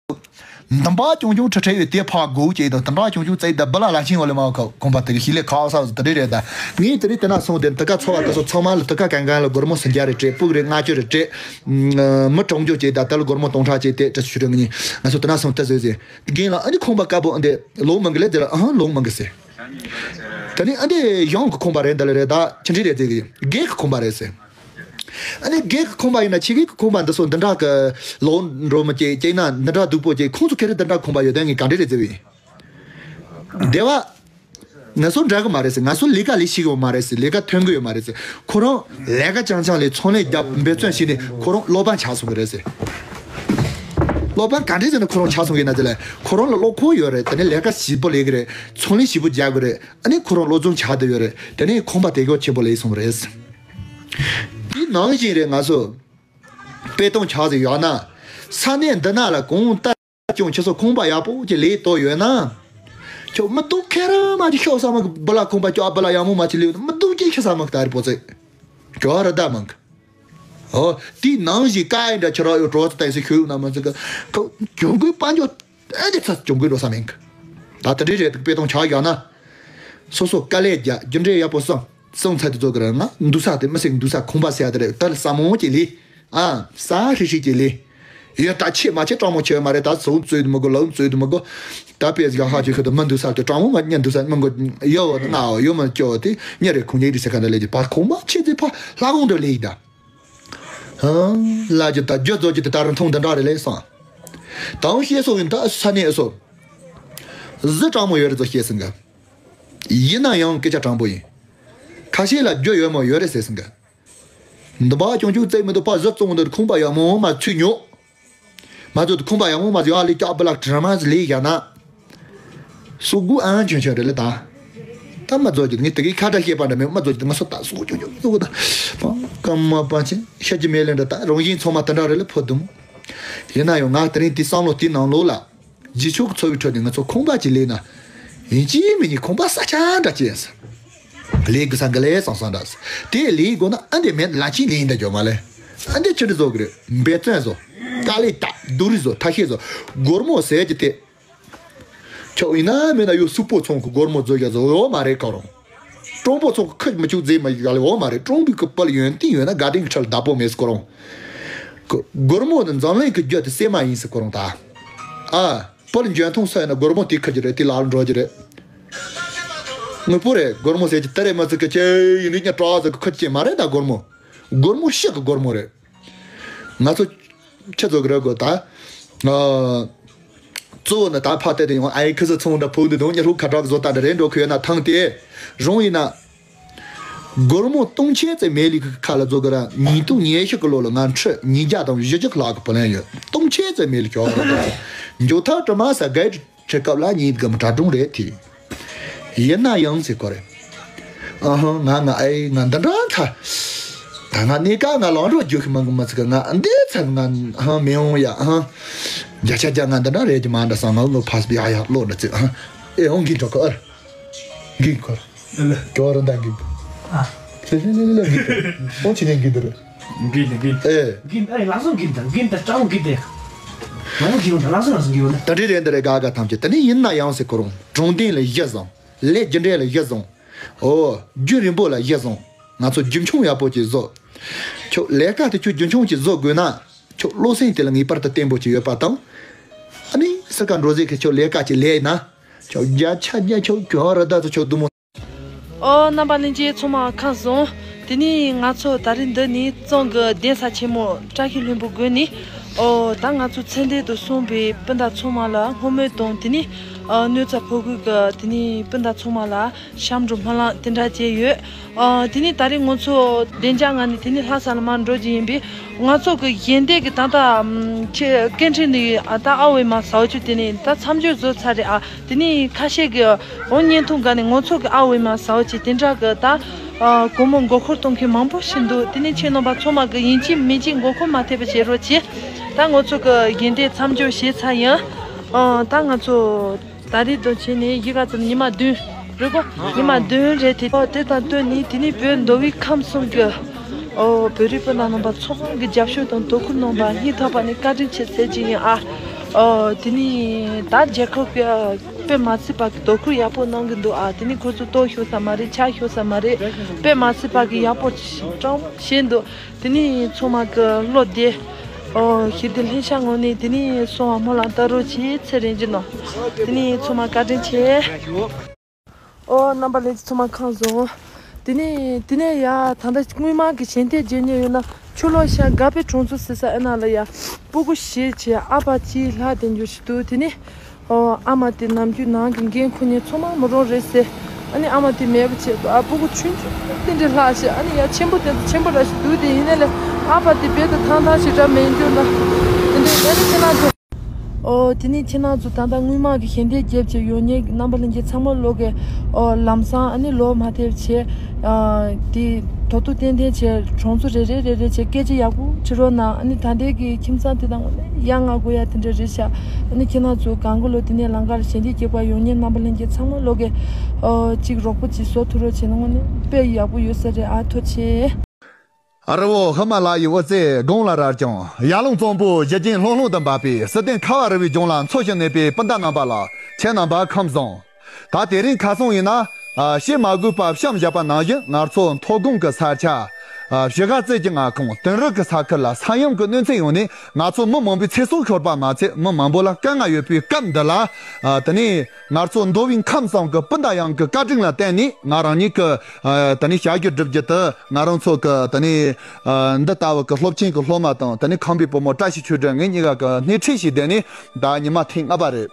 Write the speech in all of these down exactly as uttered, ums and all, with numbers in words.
འདི་འདྲ་ཅུང་ཅུང་ཁྲི་ཁྲི་ཡོད་དེ་ཕ་གོ་ཅེས་དང་། འདི་འདྲ་ཅུང་ཅུང་བཙལ་ད་བུ་ལ་ལ་ཆིང་འོ་ལེ་མ་ཁ་ཁོང་པ་དེ་གི་ཤི་ལེ་ཁ་ས་དེ་རེད་རེད་ད། ངས་དེ་རིང་དེ་ན་སོང་དེ་དུ་ཀ་ཚོ་བ་དེ་ཚོ་ཚང་མ་ལ་དུ་ཀ་གང་གང་ལ་སྒོར་མོ་སུམ་བརྒྱ་རེ་སྤྲད། སྤུག་རེ་ལྔ་བཅུ་རེ་སྤྲད། མི་གྲོང་ཆོག་ཅེས་ད་དེ་ལ་སྒོར་མོ་སྟོང་ཕྲག་ཅེས་དེ་དྲི་ཞུ་རེ་ངས་ང་ཚོ་དེ་ན་སོང་དེ་བཟོས་ཟེར། རྒན་ལགས་ཨ་ནི་ཁོང་པ་དཀར་པོ་འདི་ལོང་མང་གི་ལེ་དེ་ལ་ཨ་ལོང་མང་གི་ཟེར། ད་ནི་ཨ་འདི་གཞུང་གི་ཁོང་པ་རེད་འདི་ལ་རེད་ད་ཆི་འདྲི་རེད་ཟེར་གི་རྒན་གི་ཁོང་པ་རེད་ཟེར། ཨ་ནི་རྒན་གི་ཁོང་པ་ཡིན་ན་ཕྱི་རྒྱལ་གི་ཁོང་པ་འདི་ཚོ་འདི་འདྲ་གི་ལོ་འགྲོ་མི་སྐྱེ་སྐྱེ་ན་འདི་འདྲ་སྡུག་པོ་སྐྱེ། ཁོང་ཚོ་ཁེ་རེ་འདི་འདྲ་ཁོང་པ་ཡོད་དོན་ངས་ག་འདྲ་རེད་ཟེར་བས། སྡེ་བ། ང་ཚོ་འདྲ་གི་མ་རེད་ཟེར། ང་ཚོ་ལས་ཀ་ལས་ཤེས་གི་མ་རེད་ཟེར། ལས་ཀ་ཐོན་གི་ཡོད་མ་རེད་ཟེར། ཁོ་རང་ལས་ཀ་རྐྱང་རྐྱང་ལས་ཚོང་ལས་རྒྱབ་འབད་བརྩོན་བྱས་ནས་ཁོ་རང་སློབ་དཔོན་ཆགས་སོང་གི་རེད་ཟེར། སློབ་དཔོན་ག་འདྲས་ཟེར་ན་ཁོ་རང་ཆགས་སོང་གི་ན་དེ་ལས་ཁོ་རང་ལ་བློ་ཁོག་ཡོད་རེད། དེ་ནས་ལས་ཀ་ཞིབ་པོ་ལས་གི་རེད། ཚོང་ལས་ཞིབ་པོ་རྒྱག་གི་རེད། ཨ་ནི་ཁོ་རང་བློ་བཟང་ཆགས་བསྡད་ཡོད་རེད། དེ་ནས་ཁོང་པ་དེ་གོ་ཆེན་པོ་ལས་སོང་རེད། དེ་ནང་བཞིན་རེད། ང་ཚོ་དཔེ་སྟོན་ཆགས་ཟིག་ཡོད་ན། ས་གནས་འདི་ན་ལ་གང་ལྟར་ཀྱང་ཁྱེད་ཚོ་ཁང་པ་ཡག་པོ་ཅིག་ལས་གཏོད་ཡོད་ན། ཁྱོད་མི་སྡུག་ཁེ་རང་མ་ཅིག་ཤོག་ས་མ་གི་བུ་ལ་ཁང་པ་ཅོག་བུ་ལ་ཡག་མོ་མ་ཅིག་ལས་མི་སྡུག་ཅིག་ཤི་ས་མ་གི་ད་རི་པོ་ཚེ། ཁྱོད་ར་ད་མང་གི། ཨོ། དེའི་ནང་བཞིན་ཀ་ཡི་འདྲ་ཁྱེད་རང་ཡོད་གྲོགས་ཚོ་ཏན་སི་ཁྱོད་ཡོད་ན་མ་ཚིག་གི། ཁོ་གྱོང་གུན་དཔལ་འབྱོར་ཨེ་འདི་ཚ་གྱོང་གུན་འགྲོ་ས་མིན་གི། ད་དེ་འདྲའི་རེད་འདུག་དཔེ་སྟོན་ཆགས་ཡོད་ན། སོ་སོ་དཀའ་ལས་རྒྱག་རྒྱུ་འབྲས་ཡག་པོ་བསམ། སོང་ཚར་དུས་ཚོད་ཀྱི་རེད། ང་འདུག་ས་དེ་མི་སྲིད་འདུག་ས་ཁང་པ་ཟེར་ཡ་དེ་རེད། ད་ལ་ས་མང་གི་ལས། ཨ། ས་ཧྲིག་ཧྲིག་གི་ལས། ཡོད་ད་ཆེ་མ་ཆེ་སྤྲང་མོ་ཆེ་མ་རེད། ད་ཟོག་བཙོས་དུ་མི་དགོས། ལག་བཙོས་དུ་མི་དགོས། ད་པས་ཡག་ཧ་ཅིག་ཁུ་དུ་མི་འདུག་ས་དེ་སྤྲང་མོ་མ་ཉན་འདུག་ས་མི་དགོས། ཡོད་ན་ཡོད་མ་སྐྱོ་དེ་ཉེ་རེད། ཁོང་ཉེ་རེད་ཟེར་ག་འདྲ་ལས་ཀྱི་བར་ཁོང་མ་ཆེ་ཚེ་ཕ་ལྷ་ཁོང་འདྲ་ལས་ཡིན་ད། ལ་ཅི་ད་རྒྱུ་རྫོགས་ཀྱི་དེ་ད་རུང་མཐོང་འདི་འདྲ་རེད་ལས་སོང་། དང་ཤེས་སོ་ཡིན་ད་ས་གནས་སོ། གཟི་སྤྲང་མོ་ཡོད་རེད་ཚོ་ཤེས་སོང་གི། ཡིན་ན་ཡང་སྐད་ཆ་དྲང་པོ་ཡིན། ཁ་ཤས་ལ་རྒྱུ་ཡོད་མོ་ཡོད་རེད་ཟེར་སོང་གི། འདི་པ་ཅུང་ཅུང་བཙལ་མི་འདུག་པ་གཟི་བཙོང་འདི་ཁུང་པ་ཡག་མོ་མ་ཚུད་ཉོ། མ་ཚུད་ཁུང་པ་ཡག་མོ་མ་ཚུད་ཡ་ལི་ཀྱག་པི་ལག་དྲི་མ་ལས་ཡ་ན། སུ་གུ་ཨང་ཆུང་ཆུང་རེད་ལ་ད། ད་མ་རྫོགས་ཀྱི་ངས་དེ་གའི་ཁ་བརྡ་བཤད་པ་འདྲ་མེད། མ་རྫོགས་ཀྱི་ང་སོ་ད་སུ་གུ་ཆུང་ཆུང་སུ་གུ་ད། སྐར་མ་པ་ཆེ་ཤ་གྱི་མེ་ལེན་འདྲ་ད་རང་བཞིན་ཚང་མ་དེ་འདྲ་རེད་ལ་ཕོ་དུམ། ཡིན་ན་ཡང་ང་དེ་རིང་དེ་བསམ་བློ་དེ་ནང་ལོགས་ལ། རྗེས་ཕྱོགས་ཀྱི་འཚོ་བའི་ཁྲོད་ནས་ང་ཚོ་ཁང་པ་ཅིག་ལས་ན། ཡིན་གཅིག་མིན་གཉིས་ཁང་པ་ས་ཆ་འདྲ་ཅིག་ཡིན་ས། ལས་དགོས་ས་འགའ་ལས་སང་སང་འདྲ་ས། དེ་ལས་དགོས་ན་ཨ་འདི་མེད་ལ་ཅིག་ལས་ཡིན་ད་ཇོ་མ་ལས། ཨ་འདི་ཆི་འདྲ་བཟོ་གི་རེད། འབད་བརྩོན་བཟོ། དཀའ་ལས་ད་སྡུག་རུས་བཟོ། ཐ་ཤལ་བཟོ། སྒོར་མོ་ཟེར་གྱི་དེ། ཁྱོད་ཡིན་ན་མིན་ན་ཡོད་སུག་པོ་ཚོང་གི་སྒོར་མོ་བཟོ་རྒྱ་བཟོ་ཡོད་མ་རེད་ཁོ་རང་། སྤྲང་པོ་ཚོང་གི་ཁུ་མི་བཅུག་རྫས་མ་ཡོད་ལ་ཡོད་མ་རེད། སྤྲང་པོའི་གི་དཔལ་ཡོན་ཏན་ཡོད་ན་དགའ་ལྡན་གི་ཁྲལ་བདག་པོ་མེད་ཁོ་རང་། གི་སྒོར་མོ་ནི་འཛམ་གླིང་གི་རྒྱུ་དེ་སྲན་མ་ཡིན་ཟེར་ཁོ་རང་ད། ཨ། དཔལ་འཇོན་ཐང་སོགས་ཡིན་ན་སྒོར་མོ་དེ་ཁུར་གྱི་རེད། དེ་ལག་ལ་འགྲོ་གྱི་རེད། དངོས་པོ་རེད། སྒོར་མོ་ཟེར་གྱི་དེ་རེད་མ་ཟེར་གི་ཁྱེད་ཡིན་ནི་ཉ་གྲགས་ཟེར་གི་ཁུར་གྱི་མ་རེད་ད་སྒོར་མོ། སྒོར་མོ་ཤི་གི་སྒོར་མོ་རེད། ང་ཚོ་ཁྱེད་ཚོ་གི་རེད་གོ་ད། ཨ། གཙོ་བོ་ནི་ད་ཕ་དེ་དེ་ཡོང་ཨའི་ཁི་སི་ཚོང་འདྲ་ཕུག་འདི་དང་ཉི་ཧྲུག་ཁ་གྲག་བཟོ་ལྟ་འདྲ་རེད་འགྲོ་ཁུ་ཡོད་ན་ཐང་དེ་རང་ཡིན་ན། སྒོར་མོ་སྟོང་ཆེན་ཙམ་མེད་ལི་ཁ་ལ་བཟོ་གི་ར། ཉིས་སྟོང་ཉི་ཤུ་གི་ལོ་ལ་ང་ཁྲི་ཉིས་བརྒྱ་དང་བཞི་བཅུ་ལྷག་གི་བུ་ལོན་ཡོད། སྟོང་ཆེན་ཙམ་མེད་ལི་ཁྱོ་ར། མཇུག་ཐག་དྲི་མ་ས་གའི་ཁྲི་སྐབས་ལ་ཉིད་གི་མི་གྲ་སྒྲུང་རེད་དེ། ཡིན་ན་ཡང་ཟེར་གོ་རེད། ཨ་ཧང་ང་ང་ཨེ་ང་འདི་འདྲ་ཐ། ད་ང་གནས་ཀ་ང་ལང་རོ་རྒྱུ་ཁི་མང་གི་མ་ཚིག་ག་ང་འདི་ཚ་ང་ཧང་མི་ཡོང་ཡ་ཧང་། བརྒྱ་ཆ་བརྒྱ་ང་འདི་འདྲ་རེད་ཀྱི་མ་འདྲ་ས་ང་ངོ་ཕ་སི་ཡ་ཡ་ལོ་འདྲ་ཚིག་ཧང་། ཨེ་ཧོང་གི་འགྲོ་གོ་ཨར། གིན་ཁོར། ཨ་ལ། ཀྱོ་ར་འདང་གིན། ཨ། ལེ་ལེ་ལེ་ལེ་གིན་ཁོར། ཨོ་ཆི་ནེ་གིན་དེ་རེད། གིན་དེ་གིན། ཨེ། གིན་ཨ་རེ་ལག་སོང་གིན་དང་གིན་དང་སྤྲང་གིན་དེ། ལག་སོང་གིན་དང་ལག་སོང་ལག་སོང་གིན་ཡོད་ན། ད་རེ་རེ་འདི་རེ་ག་ག་ཐམས་ཅད་དེ་ནི་ཡིན་ན་ཡང་ཟེར་ཁོ་རང་དྲང་བདེན་ལ་གཞི་བཟུང་། ལས་རྒྱུ་འབྲས་ལ་གཞི་བཟུང་། ཨོ། རྒྱུན་རིང་པོ་ལ་གཞི་བཟུང་། ང་ཚོ་རྒྱུན་འཁྱོངས་ཡག་པོ་ཅིག་བཟོ། ཁྱོད་ལས་ཀ་དེ་ཁྱོད་རྒྱུན་འཁྱོངས་ཅིག་བཟོ་དགོས་ན། ཁྱོད་བློ་སེམས་དེ་ལ་ངེས་པར་དུ་བརྟན་པོ་ཅིག་ཡོད་པ་དང་། ཨ་ནི་སི་ཀ་འགྲོ་ཟེར་གི་ཁྱོད་ལས་ཀ་ཅིག་ལས་ན། ཁྱོད་བརྒྱ་ཆ་བརྒྱ་ཁྱོད་གྱོད་ར་ད་ཚོ་ཁྱོད་དུ་མོ། ཨོ་རྣམ་པ་ལྷན་རྒྱས་ཚང་མ་ཁམས་བཟང་། དེ་ནས་ང་ཚོ་ད་རེས་འདི་ནས་གཙང་གི་གདན་ས་ཆེན་མོ་བཀྲ་ཤིས་ལྷུན་པོ་དགོན་ནས། ཨོ་ད་ང་ཚོ་ཚེ་འདས་དུ་སོང་པའི་སྤུན་ཟླ་ཚང་མ་ལ་སྔོན་སྨོན་དང་དེ་ནས་ཨ་གནོད་འཚེ་ཕོག་དགོས་གི་དེ་ནས་སྤུན་ཟླ་ཚང་མ་ལ་གཤམ་འགྲོ་སྨོན་ལམ་དེ་འདྲ་བྱས་ཡོད། ཨ་དེ་ནས་ད་རེས་ང་ཚོ་བདེ་འཇགས་ངང་ནས་དེ་ནས་ལྷ་ས་ལ་མར་འགྲོ་རྒྱུ་ཡིན་པས། ང་ཚོ་གི་ཡོན་ཏན་གི་ད་ལྟ་ཨམ་ཁྱེད་སྐད་འཕྲིན་ནི་ཨ་ད་ཨ་འོས་མ་ཟའོ་ཆུ་དེ་ནི་ད་མཚམས་སྦྱོར་བཟོ་ཚར་རེད། ཨ་དེ་ནི་ཁ་ཤས་གི་འོ་བརྙན་ཐུང་ག་ནི་ང་ཚོ་གི་ཨ་འོས་མ་ཟའོ་ཆུ་དེ་འདྲ་གི་ད་ཨ་སྒོར་མོ་མགོ་འཁོར་གཏོང་མཁན་མང་པོ་ཞིག་འདུག་དེ་ནི་ཁྱེད་རྣམ་པ་ཚང་མ་གི་ཡིན་གཅིག་མིན་གཅིག་མགོ་འཁོར་མ་ཐེབས་པ་བྱེད་རོགས་གྱིས། ད་ང་ཚོ་གི་ཡོན་ཏན་མཚམས་སྦྱོར་བྱས་ཚར་ཡིན། ཨ་ད་ང་ཚོ་ད་རེས་དང་བྱས་ནས་ཡི་ག་ཙམ་ཉི་མ་བདུན་རེད་གོ། ཉི་མ་བདུན་རེད་དེ། ཨོ་དེ་དང་བསྟུན་ནས་དེ་ནས་བོད་མདོ་དབུས་ཁམས་གསུམ་གྱི་ཨོ་བོད་རིགས་སྤུན་ཟླ་རྣམ་པ་ཚོགས་ཁང་གི་རྒྱབ་སྐྱོར་དང་དོ་ཁུར་གནང་བ་སྙིང་ཐག་པ་ནས་བཀའ་དྲིན་ཆེ་ཟེར་གྱི་ཡིན་ཨ། ཨོ། དེ་ནི་ད་རྒྱལ་ཁབ་ཀྱི་དཔེ་མ་སྲིད་པ་གི་དོ་ཁུར་ཡག་པོ་གནང་གི་འདུག་ཨ། དེ་ནི་ཁོ་ཚོ་ལྟོ་ཤོར་ས་མ་རེད། ཆ་ཤོར་ས་མ་རེད། དཔེ་མ་སྲིད་པ་གི་ཡག་པོ་སྤྲང་བྱས་འདུག་དེ་ནི་ཚང་མ་གི་བློ་བདེ། ཨོ། ཞི་བདེ་ལྷིང་འཇགས་ངང་ནས་དེ་ནི་སོང་བ་སྨོན་ལམ་བཏབ་རོགས་གྱིས། ཚེ་རིང་ཅིག་གནང་། དེ་ནི་ཚང་མ་བཀའ་དྲིན་ཆེ། ཨོ། རྣམ་པ་ལྷན་རྒྱས་ཚང་མ་ཁམས་བཟང་། དེ་ནས་དེ་ནས་ཡ་ད་ལྟ་སྔོན་མ་གི་ཞལ་འདེབས་རྒྱག་མཁན་ཡོད་ན། ཕྱི་ལོགས་ཤར་དགའ་པའི་གྲོང་ཚོ་ཟེར་ས་ཨེ་ན་ལ་ཡ། སྤུ་གུ་བཞི་བྱས་ཨ་ཕ་གཅིག་ལྷག་དེ་འདྲ་ཞིག་འདུག་དེ་ནས། ཨོ། ཨ་མ་དེ་ནམ་རྒྱུན་ནང་གི་འགན་ཁུར་མཁན་ཚང་མ་མོ་རང་རེད་ཟེར། ཨ་ནི་ཨ་མ་དེ་མེད་པ་བྱས་འདུག་ཨ། སྤུ་གུ་ཆུང་ཆུང་དེ་འདྲ་ལྷག་བྱས། ཨ་ནི་ཡ་ཆེན་པོ་དེ་ཚོ་ཆེན་པོ་ར་ཞིག་འདུག་དེ་ཡིན་ནའི་ལས་ཨ་ཕ་དེ་རྦད་དེ་ཐང་ཐང་ཞིག་ར་མེད་འགྱུར་ན། དེ་འདྲ་ཡིན་ནའི་ཁྱེད་རང་ཚོ། ཨོ། དེ་ནས་ཁྱེད་རང་ཚོ་ད་ལྟ་སྔོན་མ་གི་ཞལ་འདེབས་རྒྱབ་བྱས་ཡོང་མཁན་རྣམ་པ་ལྷན་རྒྱས་ཚང་མ་ལོག་གི། ཨོ། ལམ་སང་ཨ་ནི་ལོག་མ་ཐེབས་བྱས། ཨ། དེ་ཐོག་ཐུག་ཏན་ཏན་བྱས་གྲོང་ཚོ་རེ་རེ་རེ་རེ་བྱས་སྐད་ཆ་ཡག་པོ་དྲི་རོགས་གནང་། ཨ་ནི་ད་ལྟའི་གི་ཁྱིམ་ཚང་དེ་དང་ཡ་ང་དགོས་ཡ་དེ་འདྲ་རེད་ཤག་ཨ་ནི་ཁྱེད་རང་ཚོ་གང་ག་ལོ་དེ་ནས་ལམ་ཁར་ཞལ་འདེབས་རྒྱག་པ་ཡོང་མཁན་རྣམ་པ་ལྷན་རྒྱས་ཚང་མ་ལོག་གི། ཨོ། གཅིག་རོགས་པ་གཅིག་བཟོ་ཐུབ་རོགས་བྱས་ན་དངོས་གནས་དཔེ་ཡག་པོ་ཡོད་ས་རེད། ཨ། ཐུགས་རྗེ་ཆེ། རི་བོ་ཧི་མ་ལ་ཡི་དབུ་རྩེ་དགུང་ལ་རྭ་ལྗང་། ཡར་ཀླུང་གཙང་པོ་གཞི་རྒྱན་ལྷུང་ལྷུང་དུ་འབབ་པའི་སྲིད་དོན་ཁ་བ་རི་བོའི་ལྗོངས་ལ་འཚོ་ཞིང་གནས་པའི་སྤུན་ཟླ་རྣམ་པ་ལ་ཁྱེད་རྣམ་པ་ཁམས་བཟང་། ད་དེ་རིང་ཁ་སང་ཡིན་ན། ཨ། བཤད་མ་དགོས་པ་བཤམས་བཞག་པ་ནང་བཞིན་ང་ཚོ་མཐོ་སྒང་གི་ས་ཆ། ཨ། བཞི་ག་རྩེ་གཅིག་མངའ་ཁོངས་དིང་རི་གི་ས་ཁུལ་ལ་ས་ཡོམ་གྱི་གནོད་འཚེ་ཡོང་ནས་ང་ཚོ་མི་མང་པོའི་ཚེ་སྲོག་ཤོར་པ་མ་ཚད་མི་མང་པོ་ལ་དཀའ་ངལ་ཡོད་པའི་སྐབས་འདི་ལ། ཨ། དེ་ནས་ང་ཚོ་མདོ་དབུས་ཁམས་གསུམ་གྱི་སྤུན་ཟླ་ཡོངས་ཀྱི་བཀའ་དྲིན་ལ་བརྟེན་ནས་ང་རང་ཉིད་ཀྱི། ཨ། དེ་ནས་བྱ་རྒྱུད་སྒྲུབ་རྒྱུ་དེ་ང་རང་ཚོ་གི་དེ་ནས། ཨ། འདི་ལྟ་བུ་གི་སློབ་ཆེན་གྱི་སློབ་མ་དང་དེ་ནས་ཁམས་པའི་བུ་མོ་བཀྲ་ཤིས་ཆོས་སྒྲོན་ངེད་གཉིས་ཀ་གི་སྣེ་ཁྲིད་བྱས་བསྡད་ནས་ད་ཉི་མ་ཐེངས་ལྔ་པ་རེད།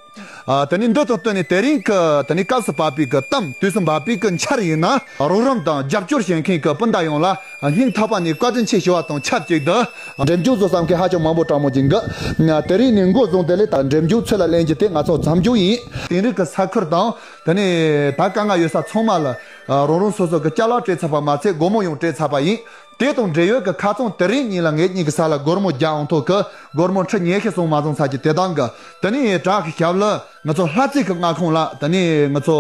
ཨ། དེ་ནས་འདི་དང་བསྟུན་ནས་དེ་རིང་གི་དེ་ནས་སྐབས་སུ་བབས་པའི་གི་གཏམ། དུས་སུ་བབས་པའི་གི་འཆར་ཡིན་ན། རོགས་རམ་དང་རྒྱབ་སྐྱོར་བྱེད་མཁན་གི་སྤུན་ཟླ་ཡོངས་ལ་སྙིང་ཐག་པ་ནས་བཀའ་དྲིན་ཆེ་ཞུ་བ་དང་ཆབས་ཅིག་ཏུ། འགྲེམས་སྤྱོད་བཟོ་བསམ་མཁན་ཧ་ཅང་མང་པོ་དྲང་མོ་ཅིག་འདུག་དེ་རིང་ནས་འགོ་བཟུང་དེ་ལས་ད་འགྲེམས་སྤྱོད་ཚུར་ལ་ལེན་རྒྱུ་དེ་ང་ཚོ་མཚམས་འཇོག་ཡིན། དིང་རི་གི་ས་ཁུལ་དང་དེ་ནས་ད་དཀའ་ངལ་ཡོད་ས་ཚང་མ་ལ་རང་རང་སོ་སོ་གི་ཅ་ལག་སྤྲད་ཚར་བ་མ་ཚད་སྒོར་མོ་ཡང་སྤྲད་ཚར་བ་ཡིན། དེ་དང་འབྲེལ་ཡོད་ཀྱི་ཁ་རྩང་དེ་རིང་ཉིན་ལ་ངེད་གཉིས་ཀྱི་ས་ལ་སྒོར་མོ་བརྒྱ་འོང་ཐོག་གི་སྒོར་མོ་ཁྲི་ཉི་ཤུ་སོང་མ་སོང་ཚ་གྱི་དེ་དང་གི། དེ་ནས་བྲག་གི་ཞབས་ལ་ང་ཚོ་ལྷ་རྩེ་གི་མངའ་ཁོངས་ལ་དེ་ནས་ང་ཚོ་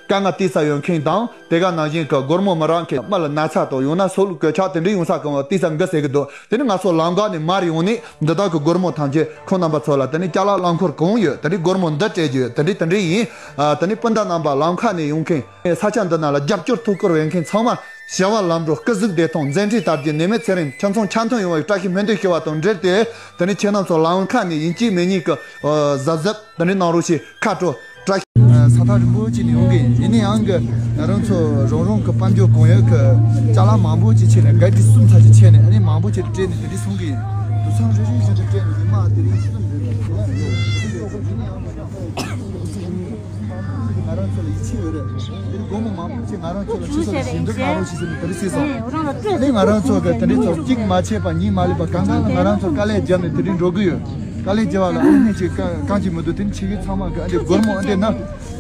དཀའ་ངལ་དེ་ས་ཡོད་མཁན་དང་དེ་ག་ནང་བཞིན་གི་སྒོར་མོ་མི་རག་མཁན། མི་ལ་ན་ཚ་དང་ཡང་ན་སྲོག་ལུས་གོད་ཆག་དེ་འདྲ་ཡོང་ས་གི་དེ་ས་འགི་ཟེར་གི་འདུག་དེ་ནས་ང་ཚོ་ལམ་འགག་ནས་མར་ཡོང་ནས་འདི་དག་གི་སྒོར་མོ་ཐམས་ཅད་ཁོང་རྣམ་པ་ཚོ་ལ་དེ་ནས་ཅ་ལག་རླངས་འཁོར་གང་ཡོད་དེ་འདྲའི་སྒོར་མོ་འདི་སྤྲད་རྒྱུ་ཡོད། དེ་འདྲའི་དེ་འདྲའི་ཡིན། ཨ། དེ་ནས་སྤུན་ཟླ་རྣམ་པ་ལམ་ཁ་ནས་ཡོང་མཁན། ས་ཆ་འདི་ནང་ལ་རྒྱབ་སྐྱོར་ཐུགས་ཁུར་འོས་མཁན་ཚང་མ་བྱ་བ་ལམ་འགྲོ་སྐུ་གཟུགས་བདེ་ཐང་མཛད་འཕྲིན་དར་རྒྱས་ནད་མེད་ཚེ་རིང་ཁྱིམ་ཚང་འཆམ་མཐུན་ཡོང་བའི་བཀྲ་ཤིས་སྨོན་འདུན་ཞུ་བ་དང་འབྲེལ་ཏེ། དེ་ནས་ཁྱེད་རྣམ་ཚོ་ལམ་ཁ་ནས་ཡིན་གཅིག་མིན་གཉིས་ཀྱི་གཟབ་གཟབ་དེ་འདྲ་གནང་རོགས་ཞེས་ཁ་དྲོ་བཀྲ་ཤིས། ས་ཐག་རིང་པོ་ཅིག་ནས་ཡོང་གི་ཡིན། ཡིན་ན་ཡང་གི་ང་རང་ཚོ་རང་རང་གི་དཔལ་འབྱོར་གང་ཡོད་ཀྱི་ཅ་ལག་མང་པོ་ཅིག་ཕྱེ་ནས་ག་དྲི་གསུམ་ཚ་ཅིག་ཕྱེ་ནས་ཨ་ནི་མང་པོ་ཅིག་སྤྲད་ནས་དེ་འདྲ་སོང་གི་ཡིན། དུད་ཚང་རེ་རེ་བཞིན་དུ་སྤྲད་ནས་མི་མང་དེ་རིང་གསུམ་རེ་རེ་ཡོད། ང་རང་ཚོ་ལ་ཡིད་ཆེས་ཡོད་རེད། དེ་སྒོར་མོ་མང་པོ་ཅིག་ང་རང་ཚོ་ལ་ཕྱི་ཚོ་ལ་ཞིབ་འཇུག་གནང་རོགས་ཞེས་ཟེར་ནས་དེ་འདྲ་བྱས་སོང་། ཨ་ནི་ང་རང་ཚོ་གི་དེ་འདྲའི་ཚོ་གཅིག་མ་ཆད་པ་གཉིས་མ་སླེབས་པ་གང་གང་ལ་ང་རང་ཚོ་དཀའ་ལས་བརྒྱབ་ནས་དེ་འདྲའི་འགྲོ་གི་ཡོད། དཀའ་ལས་བརྒྱབ་པ་ལ་ཨ་ནི་ཅིག་གང་གང་ཅིག་མི་འདུག་དེ་ནི་ཆེ་གེ་ཚང་མ་གི་ཨ་འདི་སྒོར་མོ་ཨ་འདི་ན་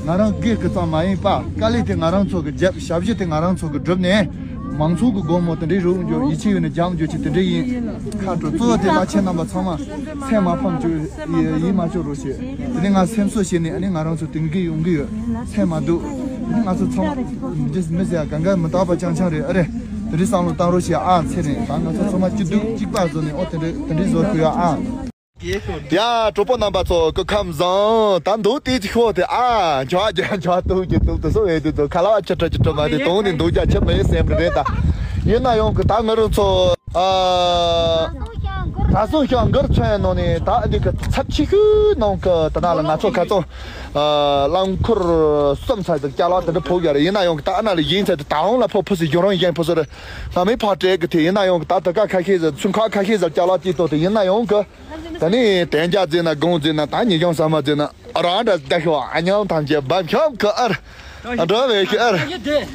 ང་རང་སྒེར་གི་ཙམ་མ་ཡིན་པ་དཀའ་ལས་དེ་ང་རང་ཚོ་གི་བརྒྱབ། ཞབས་ཞུ་དེ་ང་རང་ཚོ་གི་བསྒྲུབས་ནས། མང་ཚོགས་ཀྱི་སྒོར་མོ་དེ་འདྲའི་རོགས་འཇོག་ཡིད་ཆེས་ཡོད་ན་རྒྱབ་འཇོག་ཅིག་དེ་འདྲའི་ཡིན། ཁ་དྲོ་གཙོ་བོ་དེ་ལ་ཁྱེད་རྣམ་པ་ཚང་མ་སེམས་མ་ཕམ་བཅུག་ཡིད་མ་བཅུག་རོགས་བྱེད། དེ་ནས་ང་སེམས་གསོ་བྱས་ནས་ཨ་ནི་ང་རང་ཚོ་དེང་གི་ཡོང་གི་ཡོད། སེམས་མ་སྡུག་དེ་ནས་ང་ཚོ་ཚང་མ་འདི་མི་ཟེར་ཡ་གང་ག་མི་རྟག་པ་རྐྱང་རྐྱང་རེད། ཨ་རེད། དེ་འདྲའི་བསམ་བློ་བཏང་རོགས་བྱེད་ཨ། ཚེ་རིང་ད་ང་ཚོ་ཚང་མ་སྐྱིད་སྡུག་གཅིག་པ་བཟོ་ནས་ཨོ་དེ་འདྲའི་དེ་འདྲའི་བཟོ་དགོས་ཡ་ཨ། ཡ། གྲོགས་པོ་རྣམ་པ་ཚོ་སྐུ་ཁམས་བཟང་། ད་འདུག་དེ་ཅིག་ཤོག་དེ་ཨ། འཇོག་རྒྱ་འཇོག་ཏུ་གི་ཏུ་དུ་སོ་ཨེ་དུ་དུ་ཁ་ལ་བ་ཅི་ཏྲ་ཅི་ཏྲ་མ་དེ་དོང་ནི་འདུག་རྒྱ་ཆེ་མེད་སེམས་རེད་ད། ཡིན་ན་ཡང་གི་ད་ང་རང་ཚོ་ཨ། ད་སོང་ཤོག་མགར་ཚོན་ནང་ནས་ད་འདི་གི་ཚབ་ཆེ་ཤོས་ནང་གི་ད་ན་ལ་ང་ཚོ་ཁ་ཚོ་ཨ། རླངས་འཁོར་གསུམ་ཚ་ཟིག་ཅ་ལག་དེ་འདྲ་ཕོག་ཡ་རེད། ཡིན་ན་ཡང་གི་ད་ཨ་ན་ལ་ཡིན་ཚ་དེ་ད་འོང་ལ་ཕོག་ཕུ་སི་གཞུང་རང་ཡིན་ཕུ་སི་རེད། ང་མི་ཕ་སྤྲད་གི་དེ་ཡིན་ན་ཡང་གི་ད་ད་ཀ་ཁ་ཤས་ཟིག་ཚུན་ཁ་ཁ་ཤས་ཟིག་ཅ་ལག་ཅིག་ཏོ་དེ་ཡིན་ན་ཡང་གི་ད་ནི་དན་རྒྱ་ཟེར་ན་གོང་ཟེར་ན་ད་ཉི་ཤང་ས་མ་ཟེར་ན་རང་འདྲ་བསྡད་ཤོག་ཨ་ཉམ་ཐམས་ཅད་བབ་ཤོག་གི་ཨར། འགྲོ་བའི་གི་ཨར།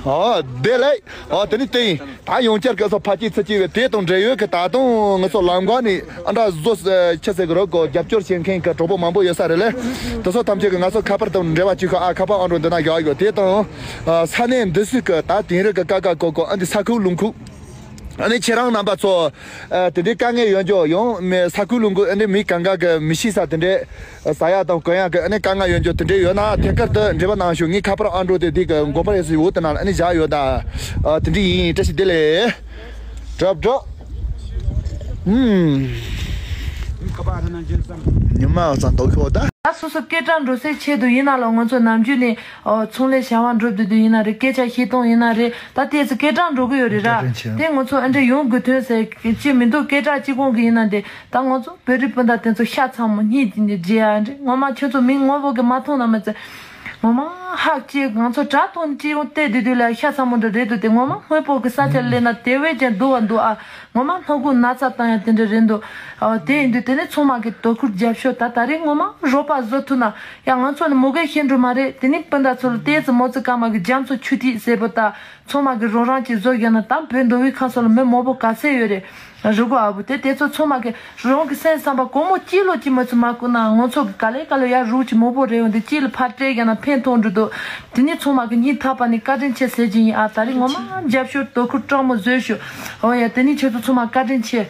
ཨོ་བདེ་ལེགས། ཨོ་དེ་ནི་དེ་ཡིན། ད་ཡང་བསྐྱར་གི་སོ་ཕ་སྐྱིད་ཚི་སྐྱིད་བའི་དེ་དང་འབྲེལ་ཡོད་གི་ད་དུང་ང་ཚོ་ལམ་འགག་ནི་ཨ་འདྲ་བཟོ་ཆི་ཟེར་གི་རོ་གོ་རྒྱབ་སྐྱོར་བྱེད་མཁན་གི་གྲོགས་པོ་མང་པོ་ཡོད་ས་རེད་ལེ། དེ་ཚོ་ཐམས་ཅད་གི་ང་ཚོ་ཁ་པར་དང་འབྲེལ་བ་བྱེད་ཤོག་ཨ། ཁ་པར་ཨང་གྲངས་འདི་ན་བཞག་ཡོད། དེ་དང་ས་གནས་འདི་སུ་གི་ད་དིང་རི་གི་ཀ་ཀ་ཀོ་ཀོ་ཨ་འདི་ས་ཁུག་ལུང་ཁུག་ཨ་ནི་ཁྱེད་རང་རྣམ་པ་ཚོ་ཨ་དེ་འདྲའི་དཀའ་ངལ་ཡོད་འཇོག་ཡང་མི་ས་ཁུལ་ལུང་ཁུག་ཨ་ནི་མི་གང་ག་གི་མི་ཤི་ས་དེ་འདྲའི་ཟ་ཡ་དང་གོན་ཡ་གི་ཨ་ནི་དཀའ་ངལ་ཡོད་འཇོག་དེ་འདྲའི་ཡོད་ན་ཐད་ཀར་དུ་འབྲེལ་བ་གནང་ཤོག་ངའི་ཁ་པར་ཨང་གྲངས་དེ་དེ་གི་མགོ་པར་ཡོད་སུ་ཡོད་དེ་ནང་ཨ་ནི་བཞག་ཡོད་ད། ཨ་དེ་འདྲའི་ཡིན། བཀྲ་ཤིས་བདེ་ལེགས། གྲབ་གྲབ། ཨུམ། ཉི་མ་ཙམ་འདུག་ཤོག་ད། ད་སོ་སོ་སྐད་གྲགས་འགྲོ་སའི་ཆེད་དུ་ཡིན་ན་ལ། ང་ཚོ་ནམ་རྒྱུན་ནས་ཨོ་ཚོང་ལས་བྱ་བ་འགྲུབ་བསྡད་དུས་ཡིན་ན་རེད། སྐད་ཆ་བཤད་སྟངས་ཡིན་ན་རེད། ད་ལྟའི་ཚེ་སྐད་གྲགས་འགྲོ་གི་ཡོད་རེད་ར། སྐད་གྲགས་ཆེ། དེ་ང་ཚོ་ཨ་འདྲ་ཡོང་དགོས་དོན་ཟེར་ཅི་མི་འདུག་སྐད་གྲགས་གཅིག་གོང་གི་ཡིན་ན་དེ། ད་ང་ཚོ་བོད་རིགས་སྤུན་ཟླ་དེ་ཚོ་ཤ་ཚ་མོ་གཉིས་ཀྱི་རྗེས་ཨ་འདྲ་ངོ་མ་ཁྱོད་ཚོ་མིང་ངོ་བོ་གི་མ་མཐོང་ན་མི་ཚེ། ངོ་མ་ཧག་ཅིག་ང་ཚོ་དྲ་ཐོག་ནས་སྤྱི་ཡོངས་བལྟས་བསྡད་དུས་ལ་ཤ་ཚ་མོ་འདྲ་རེད་འདུག་དེ་ངོ་མ་དངོས་པོ་གི་ས་ཆར་སླེབས་ན་དེ་བས་ཀྱང་སྡུག་བ་འདུག་ཨ། ངོ་མ་སྣ་ཁུག་ན་ཚ་བཏང་ཡ་དེ་འདྲ་རེད་འདུག་ཨ། དེ་ཡིན་དུས་དེ་ནས་ཚང་མ་གི་དོ་ཁུར་རྒྱབ་ཤོག་ད་ད་རེས་ངོ་མ་རོགས་པ་བཟོ་ཐུབ་ན་ཡ། ང་ཚོ་ནི་མུ་གེ་ཤི་འགྲོ་མ་རེད། དེ་ནས་སྤུན་ཟླ་ཚོ་ལ་ཏོག་ཙམ་མོ་ཙི་སྐར་མ་གི་རྒྱ་མཚོ་ཆུ་ཐིགས་ཟེར་བོ་ད། ཚང་མ་གི་རོགས་རམ་གྱིས་བཟོ་བཞག་ན་ད་བོད་མདོ་དབུས་ཁམས་གསུམ་ལ་མི་མང་པོ་ག་ཚད་ཡོད་རེད། རུ་གོ་ཨ་བུ་དེ་དེ་ཚོ་ཚང་མ་གི་རང་གི་སེམས་བསམ་པ་སྒོར་མོ་གཅིག་ལོ་གཅིག་མ་ཚུགས་མ་བསྐུར་ན་ང་ཚོ་གི་ག་ལེ་ག་ལེ་ཡ་རུག་ཅིག་མང་པོ་རེད་འོང་དེ་གཅིག་ལ་ཕར་སྤྲད་བཞག་ན་ཕན་ཐོགས་འགྲོ་འདུག་དེ་ནས་ཚང་མ་གི་སྙིང་ཐག་པ་ནས་བཀའ་དྲིན་ཆེ་ཟེར་གྱི་ཡིན་ཨ། ད་རེས་ངོ་མ་རྒྱབ་སྐྱོར་དོ་ཁུར་སྤྲང་མོ་བཟོས་ཤོག་ཨོ་ཡ་དེ་ནས་ཁྱོད་ཚོ་ཚང་མ་བཀའ་དྲིན་ཆེ།